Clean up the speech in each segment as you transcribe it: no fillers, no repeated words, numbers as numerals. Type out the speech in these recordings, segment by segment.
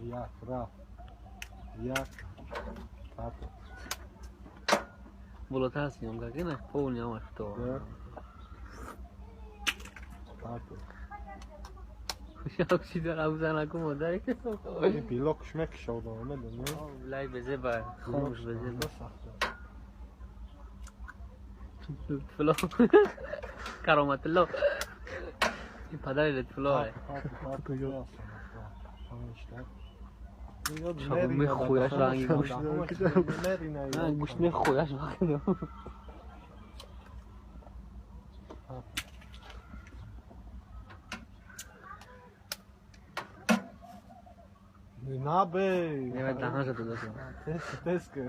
Як рафт. Як пато. Болотар съёмка ки на полный ҳамаш то. Да. Пато. Шида абзанаку модари. Ин пилокш мекушодам, медонӣ? Лай безеба, хомӯш безеба. Лутфулло. Кароматулло. Ин падари Лутфулло. Мехӯяш ранги гӯшт. Гӯшт мехӯяш вақт. Набе. Не, даҳанша додашам. Теска.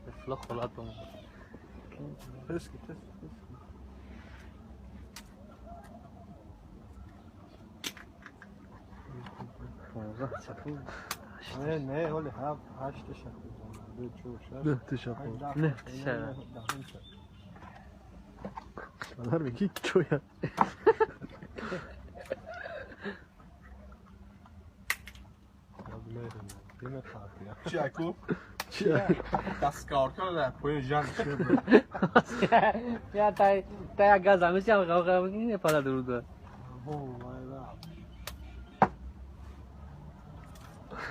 Лутфулло холат ба мо. Теска, теска, теска. 15 секунд. Не, не, ҳоли ҳафт, ҳашта шаху. Ду, чор, шаш. Нӯҳта шаху. Нӯҳта шаху. Падар мегӣ чоя. Чи аку? Чи? Дастгоҳ дар пои жан шуд. Я тай тай газ ҳамеша ғав не падар дуруд.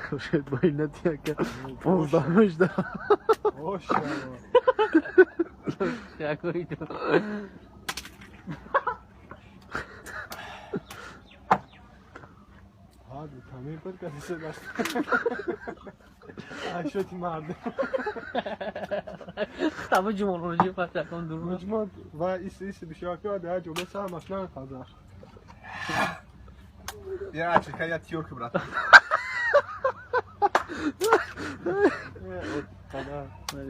Хуршед бо инати яка 15 ҳажда. Шакои ту. Витамин пур карда шудааст. Ашоти мардум. Таба ҷумонроҷи пасакон дуруд. Муҷмод ва ис ис бишака да ҷоба сар машна хазар. Я чека я тёрк брат.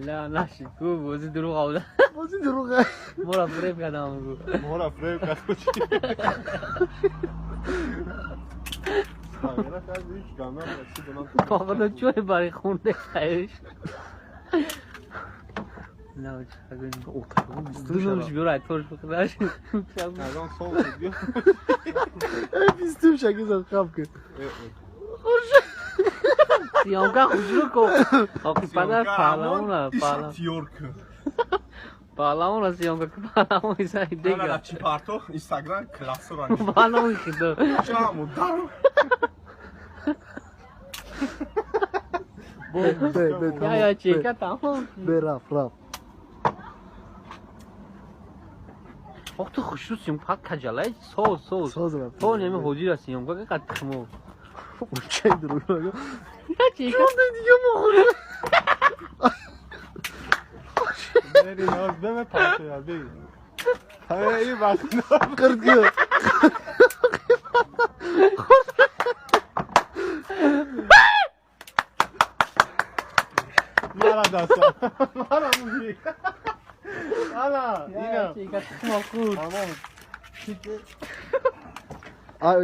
Ла наши ку бози дурӯғ авда. Бози дурӯғ. Мора фиреб кардам гу. Мора фиреб кард. Павло чой бари хунде хайш. На Дунуш бюрай торш бихудаш. Алон сол буд. Бистум шаки зад хаб ки. Съёмка хушрӯ ко. Охи падар паҳлавона, паҳлавон. Тёрк. Паҳлавона съёмка ки паҳлавон исай дега. Чи парто Инстаграм классора. Паҳлавон хидо. Чаму дар. Бе, бе, Я я чека тамом. Бе, рафт, рафт. Ох ту хушрӯ съёмка фақат каҷалай соз соз. Соз рафт. То неми ҳоҷира съёмка ки қад тихмо. Чай дурӯғ. Я чека. Дига мохӯрӣ. Мери наз беме пато би. Ҳай ин вақт Қирд ки. Мара даста. Мара муги. Ала, Я ина. чека тихмо хурд. Тамом. Ай.